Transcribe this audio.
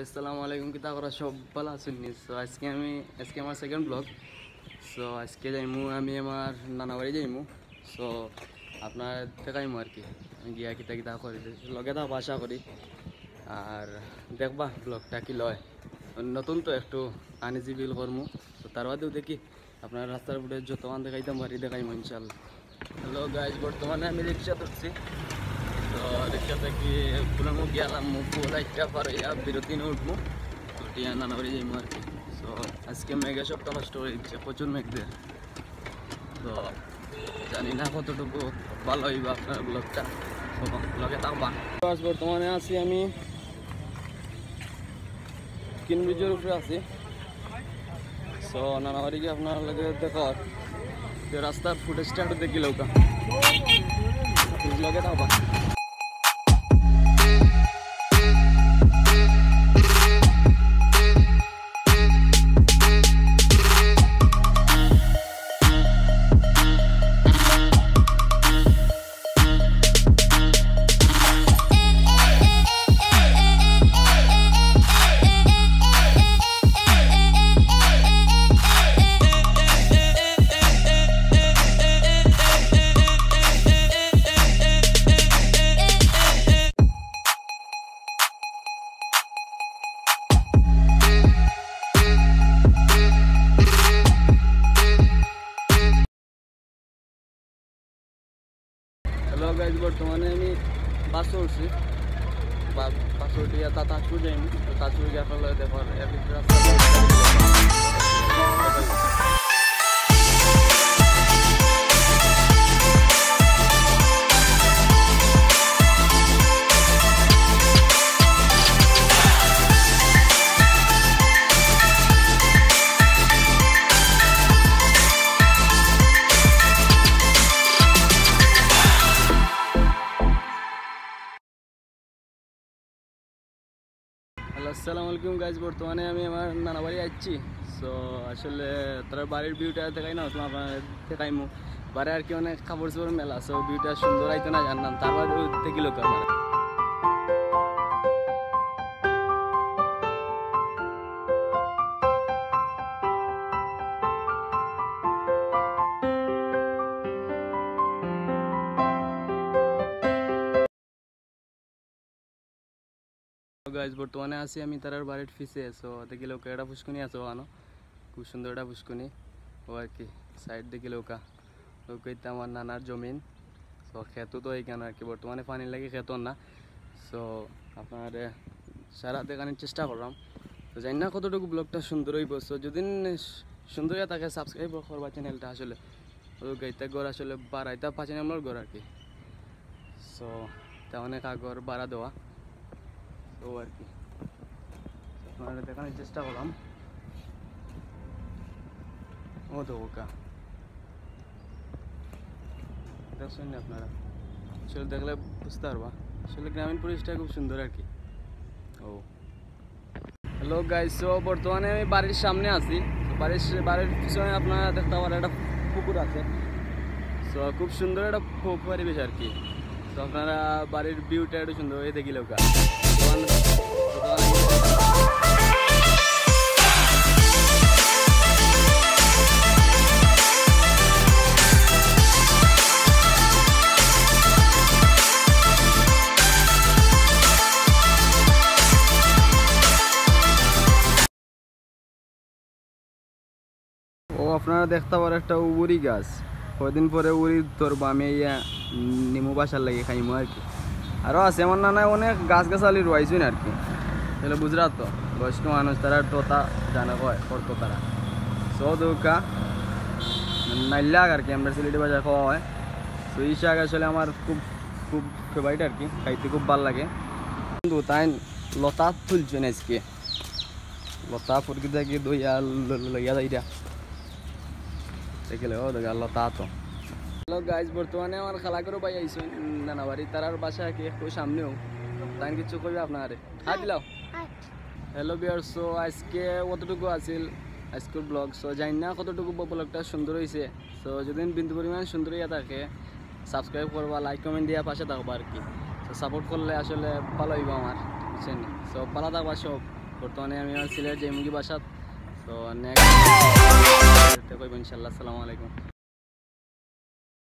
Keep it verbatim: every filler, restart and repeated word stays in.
আসসালামু আলাইকুম, কিতা করা, সব ভালা আছইন নি? So আজকে আমি, আজকে আমার সেকেন্ড ব্লগ। So আজকে যাইমু আমি আমার নানা বাড়ি যাইমু। So আপনারে দেখাইমু আর কি, আমি গিয়া কিতা কিতা করি, লগে থাকবা আশা করি। আর দেখবা ব্লগটা কিলা অয়, নতুন তো একটু আনইজি ফিল করমু। তো তার বাদেও দেখি আপনারে রাস্তার ফুটেজ যতখান দেখাইতাম পারি দেখাইমু ইনশাআল্লাহ। হ্যালো গাইস, বর্তমানে আমি রিক্সাত উঠছি। তো রিক্সা থাকি পুরান মুখ গেলাম, মুখ লাইটটা পার অইয়া বিরতি নিয়া উঠমু, উঠিয়া নানা বাড়ি যাইমু আর কি। So আজকে মেঘে সবটা নষ্ট করি দিছে, প্রচুর মেঘ দের। তো জানি না কতটুকু ভালা অইবো আপনার ব্লগটা, তো লগে থাকবা। গাইস, বর্তমানে আছি আমি কিন ব্রিজর উপরে আছি। So নানা বাড়ি গিয়া আপনার লগে দেখা অর। তো রাস্তার ফুটেজটা একটু দেখিলাউক্কা, লগে থাকবা। হ্যালো গাইস, বর্তমানে আমি বাসো উঠছি। বা-, বাসো উঠিয়া তা তাজপুর যাইমু। তো তাজপুর গিয়া আপনার লগে দেখা অর। হ্যালো, আসসালামু আলাইকুম গাইস, বর্তমানে আমি আমার নানা বাড়ি আইছি। So আসলে তারার বাড়ির ভিউটা দেখাই না, আসলে আপনারে দেখাইমু। বারে আর কি অনেক কাপড় চোপড় মেলা, so ভিউটা সুন্দর আইতো না জানলাম, তার বাদেও দেখিলাউক্কা আপনারা। গাইস, বর্তমানে আছি আমি তারার বাড়ির পিছে। So দেখিলাউক্কা, এটা ফুসকুনি আছে অখানো, খুব সুন্দর এটা ফুসকুনি। ও আর কি, সাইড দেখিলাউক্কা, ওকে তো আমার নানার জমিন। So খেতো তো এইখান আর কি, বর্তমানে পানির লাগি খেতো না। So আপনারে সারা দেখানির চেষ্টা করলাম। তো জানি না কতটুকু ব্লগটা সুন্দর অইবো। So যদি সুন্দর অইয়া থাকে, সাবস্ক্রাইব করবা চ্যানেলটা। আসলে ও গাইতা ঘর আসলে বাড়াইতা পাঁচ নম্বর ঘর আর কি। So তা অনেক আগর বাড়া দেওয়া, ও আর কি। আপনারে দেখানির চেষ্টা করলাম। ও তো ওকা, দেখছইন নি আপনারা? আসলে দেখলে বুঝতা পারবা, আসলে গ্রামীণ পরিবেশটা খুব সুন্দর আর কি। ও হ্যালো গাইস, so বর্তমানে আমি বাড়ির সামনে আছি। So বাড়ির সে-, বাড়ির পিছনে আপনারা দেখতা পাররা একটা পুকুর আছে। So খুব সুন্দর একটা পু-, পরিবেশ আর কি। So আপনারা বাড়ির ভিউটা একটু সুন্দর অইয়া দেখিলাউক্কা। ও আপনারা দেখতা পাররা একটা উবুরি গাছ, কয়দিন পরে উবুরি ধরবো, আমি ইয়া নিমু বাসার লাগি খাইমু আর কি। আরও আছে আমার নানায় অনেক গাছ গাছালি রুয়াইছইন আর কি। তাইলে বুঝরা তো, বয়স্ক মানুষ, তারা তো তা জানে কয় করতো তারা। So দৌকা নাইল্লা আগ আর কি, আমরা সিলেটি ভাষায় কওয়া হয়। So ই শাক আসলে আমার খুব, খুব ফেভারিট আর কি, খাইতে খুব ভালা লাগে। কিন্তু তাইন লতা তুলছইন আজকে, লতা ফুরকি থাকি দইয়া ল-, ল-, লইয়া যাইরা। দেখিলে ও দেখা লতা তো। হ্যালো গাইস, বর্তমানে আমার খালাঘরর ভাই আইছইন নানা বাড়ি, তারার বাসা কি একটু সামনেউ। তাইন কিছু কইবা আপনারে? হাই দিলাও। হাই। হ্যালো ভিউয়ার্স, so আজকে অতটুকু আছিল আজকের ব্লগ। So জানি না কতটুকু ব-, ব্লগটা সুন্দর অইছে। So যদি বিন্দু পরিমাণ সুন্দর অইয়া থাকে, সাবস্ক্রাইব করবা, লাইক কমেন্ট দিয়া পাশে থাকবা আর কি। So সাপোর্ট করলে আসলে ভালা অইবো আমার, বুঝছইন নি? So ভালা থাকবা সব। বর্তমানে আমি আমার সিলেট যাইমুগি বাসাত। তো নেক্সট কইব ইনশাল্লাহ। আসসালামু আলাইকুম।